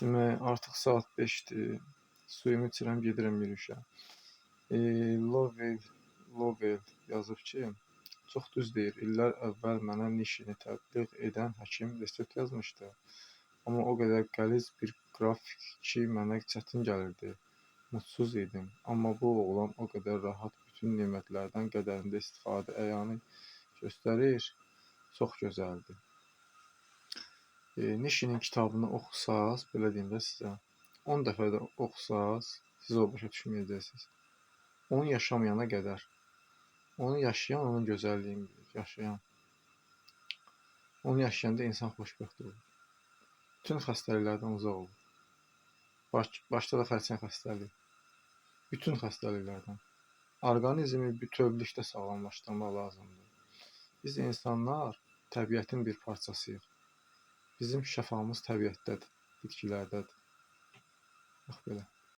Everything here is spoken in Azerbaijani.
Demək, artıq saat 5-dir. Suyumu içirəm, gedirəm yürüyüşə. E, Lovell, Lovell yazıb ki, çox düz deyir. İllər əvvəl mənə Nişini təbliğ edən həkim resept yazmışdı. Amma o qədər qəliz bir qrafik ki, mənə çətin gəlirdi. Mutsuz idim. Amma bu oğlan o qədər rahat bütün nemətlərdən qədərində istifadə əyanı göstərir. Çox gözəldir. Nişinin kitabını oxusaz, belə deyim də sizə, 10 dəfə də oxusaz, siz o başa düşməyəcəksiniz. Onu yaşamayana qədər. Onu yaşayan onun gözəlliyini bilir, yaşayan. Onu yaşayanda insan xoşbəxt olur. Bütün xəstəliklərdən uzaq olur. Başda da xərçəng xəstəliyi. Bütün xəstəliklərdən. Orqanizmi bütövlükdə sağlamlaşdırmaq lazımdır. Biz insanlar təbiətin bir parçasıyıq. Bizim şəfamız təbiətdədir, bitkilərdədir. Bax belə.